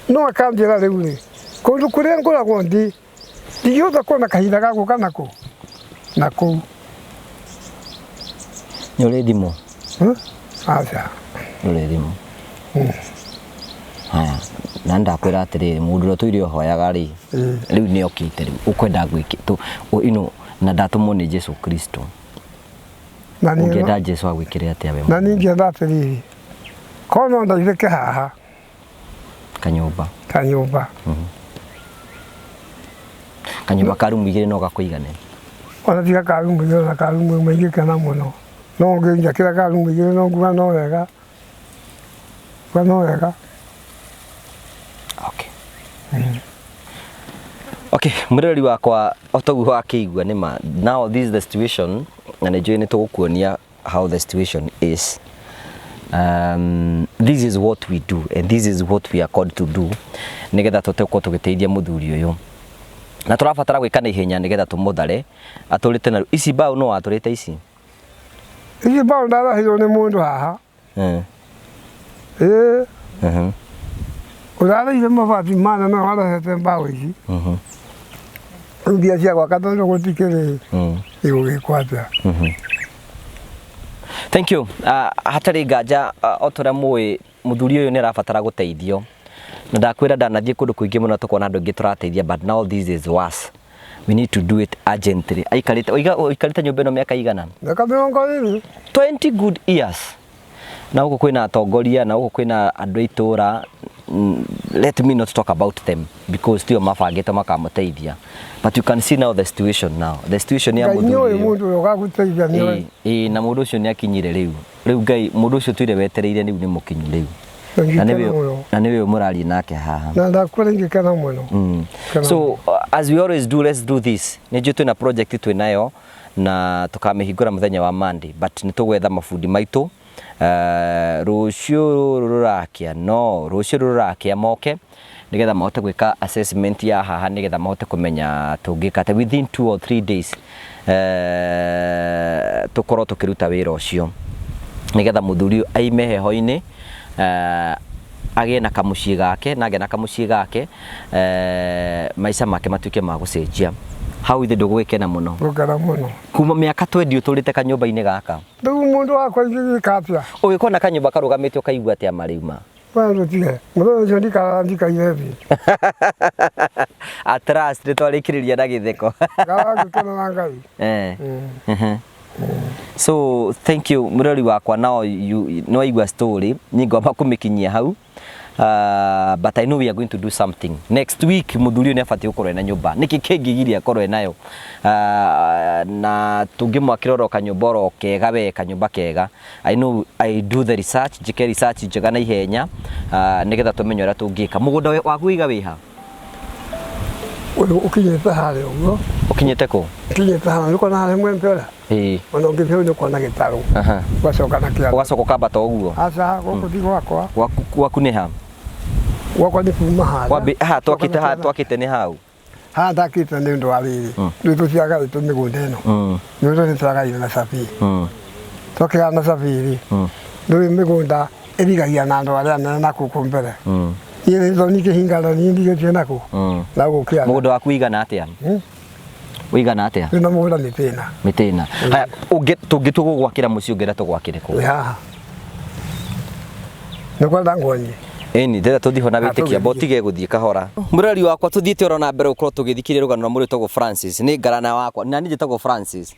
no akanjĩra rĩu rĩ kũndũ kũrĩa ngoragwo ndĩ Ndingĩhota kuona kahinda ga gũka na kũ na kũu. Nĩ ũrĩ thimũ? Aca. Ndũrĩ thimũ. Haya, na ndakwĩra atĩrĩrĩ, mũndũ ũrĩa ũtũire ũhoyaga rĩ, rĩu nĩ okĩte rĩu, ũkwenda ngwĩke, you know, na ndatũmwo nĩ Jesu Kristo. Na niĩ Ũngĩenda Jesu agwĩkĩre atĩa we na niĩ ingĩenda atĩrĩrĩ, korwo no ndeithĩke haha Kanyũmba. Kanyũmba. Kanyũmba ka rumu igĩrĩ no gakũigane? Ona tiga ka rumu igĩrĩ ona ka rumu ĩmwe ingĩkena mũno. No ũngĩnjakĩra ka rumu igĩrĩ no nguga no wega. Nguga no wega. Okay. Okay, mwĩroreri wakwa o toguo wakĩigua nĩ ma now this is the situation na nĩ njũĩ nĩ tũgũkuonia how the situation is this is what we do and this is what we are called to do nigetha tũhote gũkorwo tũgĩteithia mũthuri ũyũ na tũrabatara gwĩka na ihenya nigetha tũmũthare atũrĩte na ici mbaũ no watũrĩte ici Ici mbaũ ndarahirwo nĩ mũndũ haha. Ĩĩ. Ũrarĩire mabati mana no warehete mbaũ ici. Rĩu mbia cia gwaka tondũ gũtikĩrĩ igũgĩkwo atĩa. Thank you. Hatarĩ nganja o ta ũrĩa mũĩ mũthuri ũyũ nĩ arabatara gũteithio na ndakwĩra ndanathiĩ kũndũ kũingĩ mũno tũkona andũ aingĩ tũrateithia but now this is worse. We need to do it urgently. Aikarĩte oiga ũikarĩte nyũmba ĩno mĩaka igana? Mĩaka 20. 20 good years. Na gũkũ kwĩna atongoria na gũkũ kwĩna andũ a itũra let me not talk about them because tio mabangĩte makamũteithia. But you can see now the situation now. The situation ya Ngai nĩ mũthuri ũĩ ũyũ. mũndũ ũrĩa ũgagũteithia nĩ ũĩ. Ĩĩ na mũndũ ũcio nĩ akinyire rĩu. Rĩu Ngai mũndũ ũcio tũire wetereire rĩu nĩ mũkinyu rĩu. Na nĩwe na nĩwe mũraria nake haha. Na ndakũra ingĩkena mũno. So as we always do let's do this. Nĩ njũĩ twĩna project twĩ nayo na tũkamĩhingũra mũthenya wa Monday but nĩ tũgwetha mabundi maitũ rũciũ rũrũ rũrakĩa no rũciũ rũrũ rũrakĩa moke nĩgetha mahote gwĩka assessment ya haha nĩgetha mahote kũmenya tũngĩka atĩa within 2 or 3 days tũkorwo tũkĩruta wĩra ũcio nĩgetha mũthuri ũyũ aime heho-inĩ agĩe na kamũciĩ gake na agĩa na kamũciĩ gake maica make matuĩke ma gũcenjia. Hau ithe ndũgũgĩkena mũno? Ngũkena mũno. Kuma mĩaka twendi ũtũrĩte kanyũmba-inĩ gaka? Rĩu mũndũ wakwa ingĩgĩka atĩa? Ũgĩkona kanyũmba karũgamĩte ũkaigua atĩa marĩu ma? We ndũtige. Mũthenya ũcio ndikaraga njikaire thĩ. At last nĩ twarĩkĩrĩria na gĩtheko. Ngara ngĩkena na Ngai. So thank you mũrori wakwa now you nĩ waigua story niĩ ngwamba kũmĩkinyia hau. But I know we are going to do something next week. Mũthuri ũyũ nĩ abatiĩ gũkorwo ena nyũmba, nĩkĩ kĩngĩgiria akorwo enayo? Na tũngĩmwakĩra oro kanyũmba oro kega we kanyũmba kega. I know I do the research, njĩke research njega na ihenya nĩgetha tũmenye ũrĩa tũngĩka. Mũgũnda waku wĩiga wĩha? Ũyũ ũkinyĩte harĩa ũguo. Ũkinyĩte kũ? Ũkinyĩte harĩa, nĩ kuona harĩa mwembe ũrĩa? Ĩĩ. Ona ũngĩthiĩ nĩ kuona gĩtarũ. Ũgacoka na kĩanda. Ũgacoka ũkambata ũguo? Aca, gũkũ ti gwakwa. Gwaku nĩ ha? Gwakwa nĩ kuma harĩa. Wambi, haha twakĩte, haha twakĩte nĩ hau? Haha ndakĩte nĩ ũndũ wa rĩrĩ. Rĩu tũtiagaĩtwo mĩgũnda ĩno. Nĩ ũndũ nĩ twagaire na cabi. Twakĩgaya na cabi rĩ, rĩu mĩgũnda ĩrigagia na andũ arĩa anene na kũkũ mbere. Niĩ nĩ thoni kĩhingana niĩ ndigĩtie nakũ. Na gũkũ kĩanda. Mũgũnda waku ũigana atĩa? Ũigana atĩa? Wĩna mũgũnda mĩtĩ ĩna. Mĩtĩ ĩna. Haya, tũngĩtua gũgwakĩra mũciĩ ũngĩenda tũgwakĩre kũ? Wĩ haha. Nĩ kwenda nguonie? Ĩni, ndĩrenda tũthiĩ ho na wĩtĩkio, amba ũtige gũthiĩ kahora. Mũrori wakwa, tũthiĩte oro na mbere gũkorwo tũgĩthikĩrĩria rũgano rwa mũndũ wĩtagwo Francis. Nĩ ngarana wakwa, na niĩ njĩtagwo Francis.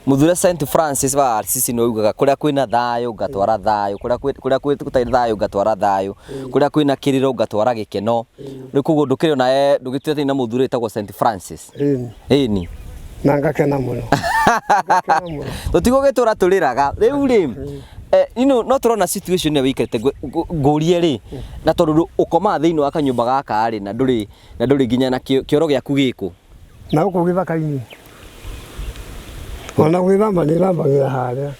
Mũthure Saint Francis wa Assisi nĩ augaga kũrĩa kwĩna thayũ ngatwara thayũ, kũrĩa kũrĩa gũtarĩ thayũ ngatwara thayũ, kũrĩa kwĩna kĩrĩro ngatwara gĩkeno. Rĩu koguo ndũkĩrĩ onawe ndũgĩtuĩte na mũthuri wĩtagwo Saint Francis. Ĩni. Ĩni. Na ngakena mũno. Ngakena mũno. Tũtigũgĩtũra tũrĩraga. Rĩu rĩ, you know, no tũrona situation ĩrĩa wĩikarĩte ngũrie rĩ, na tondũ ũkomaga thĩinĩ wa kanyũmba gaka rĩ, na ndũrĩ na ndũrĩ nginya na kĩoro gĩaku gĩkũ? Na gũkũ gĩthaka-inĩ. Ona gwĩthamba nĩthambagĩra harĩa.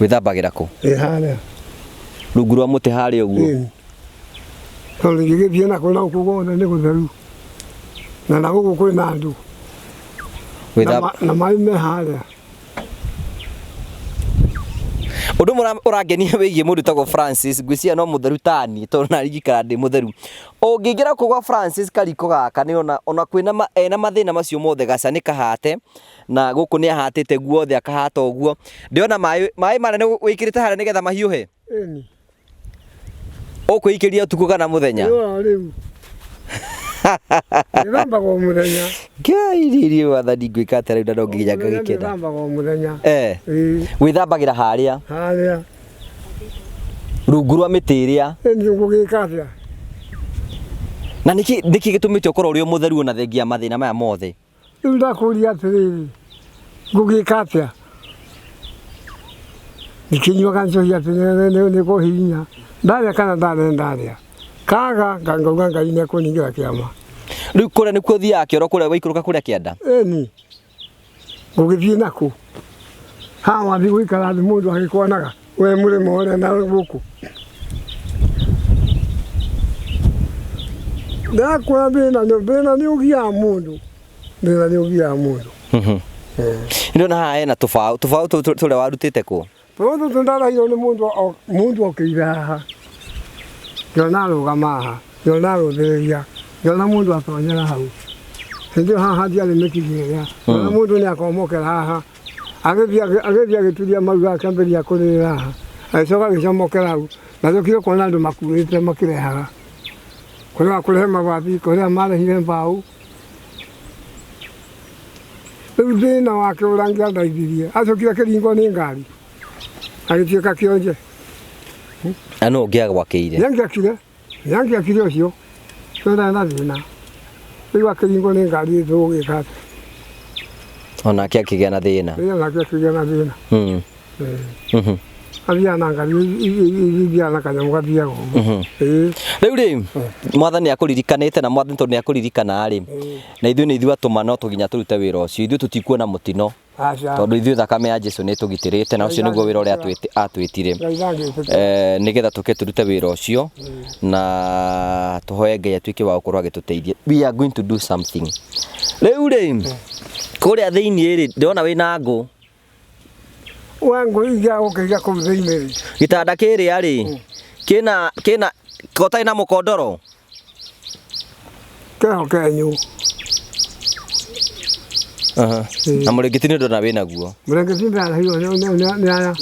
Wĩthambagĩra kũ? Ĩ harĩa. Rungu rwa mũtĩ harĩa ũguo? Ĩni. Tondũ ingĩgĩthiĩ na kũu na gũkũ guothe nĩ gũtheru. Na na gũkũ kwĩna andũ. Na maĩ me harĩa. Ũndũ ũmwe ũrangenia wĩgiĩ mũndũ wĩtagwo Francis, ngwĩciria no mũtheru taniĩ tondũ naniĩ ingĩikara ndĩ mũtheru. Ũngĩingĩra kũu gwa Francis kariko gaka nĩ ũrona ona kwĩna ena mathĩna macio mothe gaca nĩ kahate, na gũkũ nĩ ahatĩte guothe akahata ũguo. Ndĩrona maĩ, maĩ marĩa wĩkĩrĩte harĩa nĩgetha mahiũhe? Ĩni. Ũkwĩikĩria ũtukũ kana mũthenya? Nĩ rĩu. Ndĩthambaga o mũthenya. Ngai riri wathani ngwĩka atĩa rĩu na no nginya ngagĩkena. Ndĩthambaga o mũthenya. Eh. Wĩthambagĩra harĩa? Harĩa. Rungu rwa mĩtĩ ĩrĩa. Ĩni ngũgĩka atĩa? Na nĩkĩ nĩkĩ gĩtũmĩte ũkorwo ũrĩ o mũtheru ona thengia ya mathĩna maya mothe? Rĩu ndakũria atĩrĩrĩ, ngũgĩka atĩa? Ndikĩnyuaga njohi atĩ nĩ kũhihinya. Ndarĩa kana ndarĩa ndarĩa. Kaga ngauga Ngai nĩ ekũningĩra kĩama. Rĩu kũrĩa nĩkuo ũthiaga kĩoro kũrĩa waikũrũka kũrĩa kĩanda? Ĩni. Ngũgĩthiĩ nakũ? Haha wathiĩ gũikara thĩ mũndũ agĩkuonaga we mũrĩmo ũrĩa na gũkũ. Ndakũra thĩna thĩna nĩ ũgiaga mũndũ, thĩna nĩ ũgiaga mũndũ. Ndĩrona haha hena tũbaũ, tũbaũ tũtũ tũrĩa warutĩte kũ? Tũbaũ tũtũ ndarairwo nĩ mũndũ mũndũ okĩire haha, ngĩona arũgama haha, ngĩona arũthĩrĩria, ngĩona mũndũ atonyera hau. Hĩndĩ ĩyo haha hatiarĩ mĩtitũ ĩrĩa, ngĩona mũndũ nĩ akomokera haha, agĩthiĩ agĩthiĩ agĩturia maru akĩambĩrĩria kũrĩrĩra haha, agĩcoka agĩcomokera hau, ndacokire kuona andũ makuĩte makĩrehaga. Kũrĩ wa kũrehe mabati, kũrĩ arĩa marehire mbaũ. Rĩu thĩna wake ũrĩa angĩandeithirie, acokire akĩringwo nĩ ngari, agĩtuĩka kĩonje. Na nũ ũngĩ agwakĩire? Nĩ angĩakire, nĩ angĩakire ũcio, ũcio ndarĩ na thĩna. Rĩu akĩringwo nĩ ngari tũgũgĩka atĩa? Onake akĩgĩa na thĩna. Ĩĩ onake akĩgĩa na thĩna. Athiaga na ngari ithiaga na kanyamũ gathiaga ũguo. Ĩĩ. Rĩu rĩ, mwathani akũririkanĩte na mwathani tondũ nĩ akũririkana rĩ, na ithuĩ nĩ ithuĩ atũma no tũginya tũrute wĩra ũcio, ithuĩ tũtikuona mũtino. Aca. Tondũ ithuĩ thakame ya Jesu nĩ ĩtũgitĩrĩte na ũcio nĩguo wĩra ũrĩa atwĩtire. Ngai ndangĩtĩkĩra. Nĩgetha tũke tũrute wĩra ũcio na tũhoe Ngai atuĩke wa gũkorwo agĩtũteithia. We are going to do something. Rĩu rĩ, kũrĩa thĩinĩ rĩ, ndĩrona wĩna ngũ. Wa ngũ iria ũkĩiga kũu thĩinĩ rĩ. Gĩtanda kĩrĩa rĩ, kĩna kĩna kotarĩ na mũkondoro? Keho kenyũ. Aha. Na mũrĩngĩti nĩ ndona wĩnaguo. Mũrĩngĩti ndaraheirwo nĩ aya.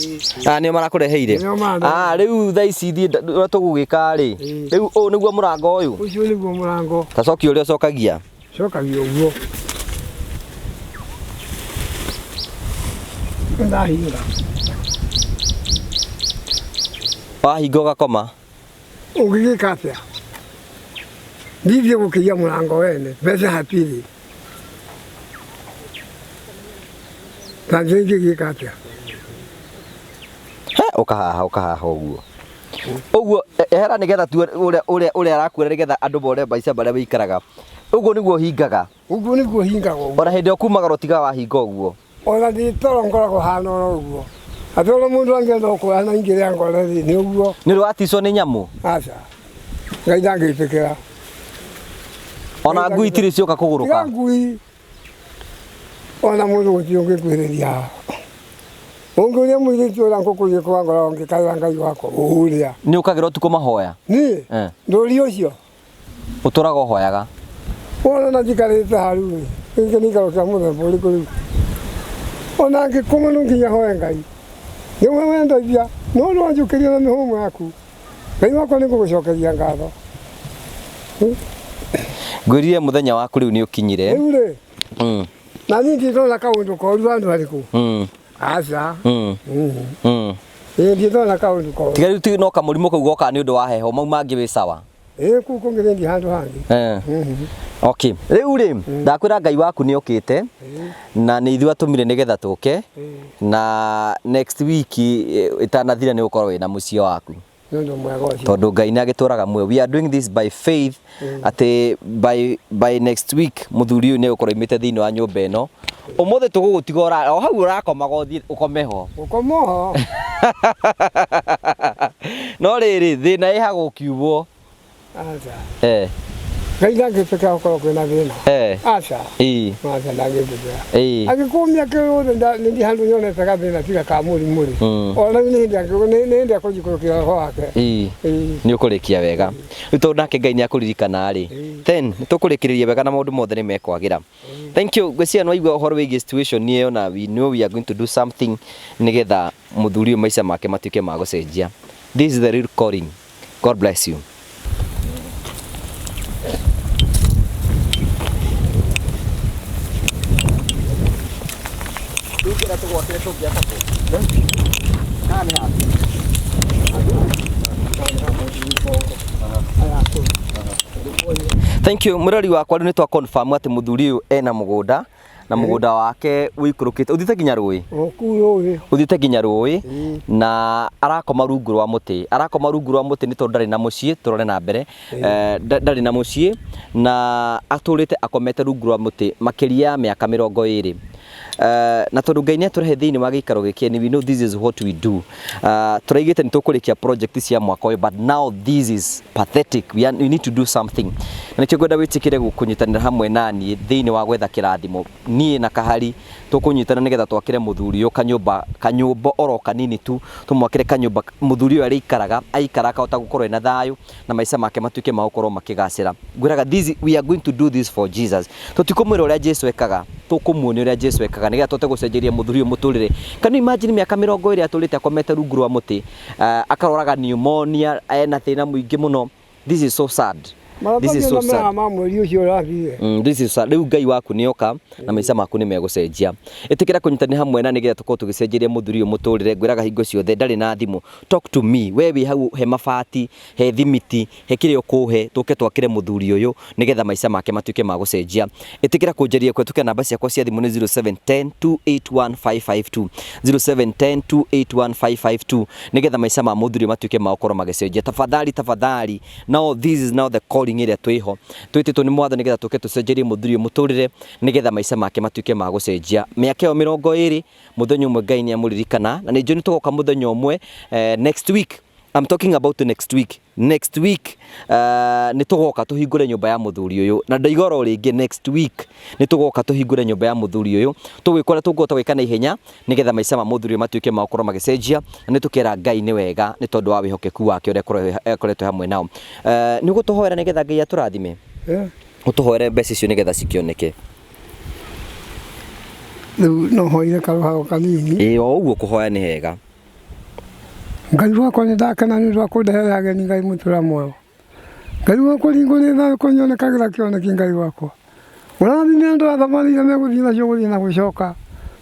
Ah, nĩo marakũreheire? Nĩo marandeheire. Ah, rĩu thaa ici ithiĩ ũrĩa tũgũgĩka rĩ, rĩu ũyũ nĩguo mũrango ũyũ? Ũcio nĩguo mũrango. Ta cokia ũrĩa ũcokagia. Cokagia ũguo. Nĩndahingũra. Wahinga ũgakoma? Ũngĩgĩka atĩa? Ndithiĩ gũkĩria mũrango wene, mbeca hatirĩ. Ta njĩra ingĩgĩka atĩa? He, ũkahaha ũkahaha ũguo. Ũguo ehera nĩgetha tuone ũrĩa ũrĩa ũrĩa arakwĩra nĩgetha andũ mone maica marĩa wĩikaraga. Ũguo nĩguo ũhingaga. Ũguo nĩguo hingaga ũguo. Ona hĩndĩ ĩyo kumagara ũtigaga wahinga ũguo. Ona ndĩ toro ngoragwo hana oro ũguo. Atĩ ona mũndũ angĩenda gũkũra na ingĩrĩa ngore rĩ, nĩ ũguo. Nĩ ũrĩ waticwo nĩ nyamũ? Aca. Ngai ndangĩtĩkĩra. Ona ngui itirĩ cioka kũgũrũka? Tiga ngui. Ona mũndũ gũtirĩ ũngĩkuhĩrĩria haha. Ũngĩũria mũirĩtu ũrĩa ngũkũria kwa ngoro ngĩkaĩra Ngai wakwa ũrĩa. Nĩ ũkagĩra ũtukũ mahoya? Niĩ? Eh. Ndũria ũcio. Ũtũraga ũhoyaga? Wona na njikarĩte haha rĩu ĩ, gĩkĩ nĩ gĩikaro kĩa mũthemba ũrĩkũ rĩu? Ona ngĩkoma no nginya hoe Ngai. Nĩwe wendeithia, no ndwanjũkĩria na mĩhũmũ yaku. Ngai wakwa nĩ ngũgũcokeria ngatho. Ngwĩrire mũthenya waku rĩu nĩ ũkinyire. Rĩu rĩ, na niĩ ndirĩ ndona kaũndũ koru handũ harĩkũ. Aca. Ĩĩ ndirĩ ndona kaũndũ koru. Tiga rĩu no kamũrimũ kau gokaga nĩ ũndũ wa heho, mau mangĩ wĩ sawa. Ĩĩ kũu kũngĩ nĩ thiĩ handũ hangĩ. Okay. Rĩu rĩ, ndakwĩra Ngai waku nĩ okĩte na nĩ ithuĩ atũmire nĩgetha tũke na next week ĩtanathira nĩ ũgũkorwo wĩna mũciĩ waku. Nĩ ũndũ mwega ũcio. Tondũ Ngai nĩ agĩtũraga muoyo. We are doing this by faith atĩ by next week mũthuri ũyũ nĩ egũkorwo aumĩte thĩinĩ wa nyũmba ĩno. Ũmũthĩ tũgũgũtiga o hau ũrakomaga ũthiĩ ũkome ho. Gũkoma ho. No rĩrĩ, thĩna ĩha gũkiumwo. Aca. Eh. Ngai ndangĩtĩkĩra gũkorwo kwĩna thĩna. Eh. Aca. Ĩĩ. Aca ndangĩtĩkĩra. Ĩĩ. Angĩkũmia kĩũthĩ nĩ ndi handũ nyonete gathĩna tiga ka mũrimũ rĩ. Ona rĩu nĩ hĩndĩ nĩ hĩndĩ akũnjikũrũkĩra roho wake. Ĩĩ. Ĩĩ. Nĩ ũkũrĩkia wega. Rĩu tondũ nake Ngai nĩ akũririkana rĩ. Then nĩ tũkũrĩkĩrĩria wega na maũndũ mothe nĩ mekwagĩra. Thank you. Ngwĩciria nĩ waigua ũhoro wĩgiĩ situation ĩyo na we know we are going to do something nĩgetha mũthuri ũyũ maica make matuĩke ma gũcenjia. This is the real calling. God bless you. Thank you mũrori wakwa rĩu nĩ twa confirm atĩ mũthuri ũyũ ena mũgũnda na mũgũnda wake ũikũrũkĩte ũthiĩte nginya rũĩ. Kũu rũĩ. Ũthiĩte nginya rũĩ na arakoma rungu rwa mũtĩ. Arakoma rungu rwa mũtĩ nĩ tondũ ndarĩ na mũciĩ, tũrore na mbere. Ndarĩ na mũciĩ na atũrĩte akomete rungu rwa mũtĩ makĩria ya mĩaka 20. Na tondũ Ngai nĩ atũrehe thĩinĩ wa gĩikaro gĩkĩ, and we know this is what we do. Tũraigĩte nĩ tũkũrĩkia project cia mwaka ũyũ, but now this is pathetic. We need to do something. Na nĩkĩo ngwenda wĩtĩkĩre kũnyitanĩra hamwe na niĩ thĩinĩ wa gwetha kĩrathimo. Niĩ na Kahari tũkũnyitana nĩgetha twakĩre mũthuri ũyũ kanyũmba, kanyũmba oro kanini tu, tũmwakĩre kanyũmba mũthuri ũyũ arĩikaraga, aikara akahota gũkorwo ena thayũ na maica make matuĩke ma gũkorwo makĩgacĩra. Ngwĩraga this, we are going to do this for Jesus. Tũtikũmwĩra ũrĩa Jesu ekaga, tũkũmuonia ũrĩa Jesu ekaga nĩgetha tũhote gũcenjeria mũthuri ũyũ mũtũrĩre. Can you imagine mĩaka 20 atũrĩte akomete rungu rwa mũtĩ, akaroraga pneumonia, ena thĩna mũingĩ mũno. This is so sad. This is so sad. Ma mweri ũcio ũrathire. This is sad. Rĩu Ngai waku nĩoka na maica maku nĩ megũcenjia. Ĩtĩkĩra kũnyitanĩra hamwe na nĩgetha tũkorwo tũgĩcenjeria mũthuri ũyũ mũtũrĩre. Ngwĩraga hingo ciothe ndarĩ na thimũ. Talk to me. We wĩ hau he mabati, he thimiti, he kĩrĩa ũkũhe, tũke twakĩre mũthuri ũyũ nĩgetha maica make matuĩke ma gũcenjia. Ĩtĩkĩra kũnjaria kũhetũkĩra namba ciakwa cia thimũ nĩ 0710 281 552. 0710 281 552 nĩgetha maica ma mũthuri ũyũ matuĩke ma gũkorwo magĩcenjia. Tafadhali, tafadhali. Now this is now the calling ĩrĩa twĩho. Twĩtĩtwo nĩ mwathani nĩgetha tũke tũcenjerie mũthuri ũyũ mũtũrĩre nĩgetha maica make matuĩke ma gũcenjia. Mĩaka ĩyo 20 mũthenya ũmwe Ngai nĩ amũririkana na nĩ njũĩ nĩ tũgoka mũthenya ũmwe, next week. I'm talking about next week. Next week nĩ tũgoka tũhingũre nyũmba ya mũthuri ũyũ. Na ndaiga oro rĩngĩ next week nĩ tũgoka tũhingũre nyũmba ya mũthuri ũyũ. Tũgwĩka ũrĩa tũngĩhota gwĩka na ihenya nĩgetha maica ma mũthuri ũyũ matuĩke ma gũkorwo magĩcenjia. Na nĩ tũkera Ngai nĩ wega nĩ tondũ wa wĩhokeku wake ũrĩa akoretwo hamwe nao. Nĩ ũgũtũhoera nĩgetha Ngai atũrathime? Ũtũhoere mbeca icio nĩgetha cikĩoneke. Rĩu no hoire karũharo kanini. Ĩĩ, o ũguo kũhoya nĩ hega. Ngai wakwa nĩ ndakena nĩ ũndũ wa kũndehera ageni Ngai mũtũra muoyo. Ngai wakwa ringwo nĩ thayũ kũnyonekagĩra kĩoneki Ngai wakwa. Ũrathime andũ a thabarĩ iria megũthiĩ nacio gũthiĩ na gũcoka.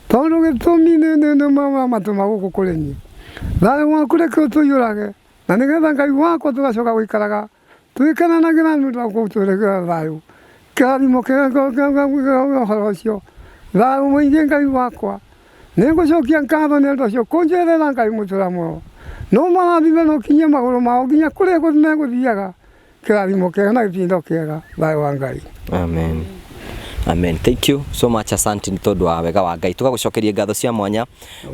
Tondũ gĩtũmi nĩ matũma gũkũ kũrĩ niĩ. Thayũ waku reke ũtũiyũrage na nĩgetha Ngai wakwa tũgacoka gũikaraga twĩkenanagĩra nĩ ũndũ wa gũtũrekera thayũ. Kĩrathimo kĩa ũhoro ũcio. Thayũ mũingĩ Ngai wakwa. Nĩngũcokia ngatho nĩ ũndũ ũcio kũnjerera Ngai mũtũra muoyo. No marathime no kinyie magũrũ mao nginya kũrĩa megũthiaga. Kĩrathimo kĩega na gĩtindo kĩega. Thayũ wa Ngai. Amen. Amen. Thank you so much, asante nĩ tondũ wa wega wa Ngai. Tũgagũcokeria ngatho cia mwanya.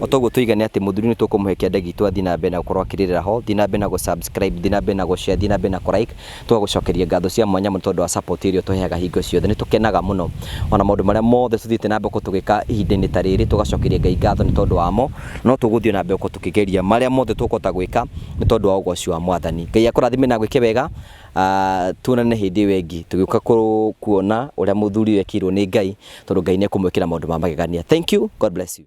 O toguo tũigane atĩ mũthuri nĩ tũkũmũhe kĩande gitũ athiĩ na mbere na gũkorwo akĩrĩrĩra ho, thiĩ na mbere na gũ-subscribe, thiĩ na mbere na gũ-share, thiĩ na mbere na kũ-like. Tũgagũcokeria ngatho cia mwanya mũno tondũ wa support ĩrĩa ũtũheaga hingo ciothe. Nĩ tũkenaga mũno ona maũndũ marĩa mothe tũthiĩte na mbere gũkorwo tũgĩka ihinda-inĩ ta rĩrĩ, tũgacokeria Ngai ngatho nĩ tondũ wamo. No tũgũthiĩ na mbere gũkorwo tũkĩgeria marĩa mothe tũkũhota gwĩka nĩ tondũ wa ũgoci wa Mwathani. Ngai akũrathime na agwĩke wega. Tuonane hĩndĩ ĩyo ĩngĩ tũgĩũka kuona ũrĩa mũthuri ũyũ ekĩirwo nĩ Ngai, tondũ Ngai nĩ ekũmwĩkĩra maũndũ ma magegania. Thank you. God bless you.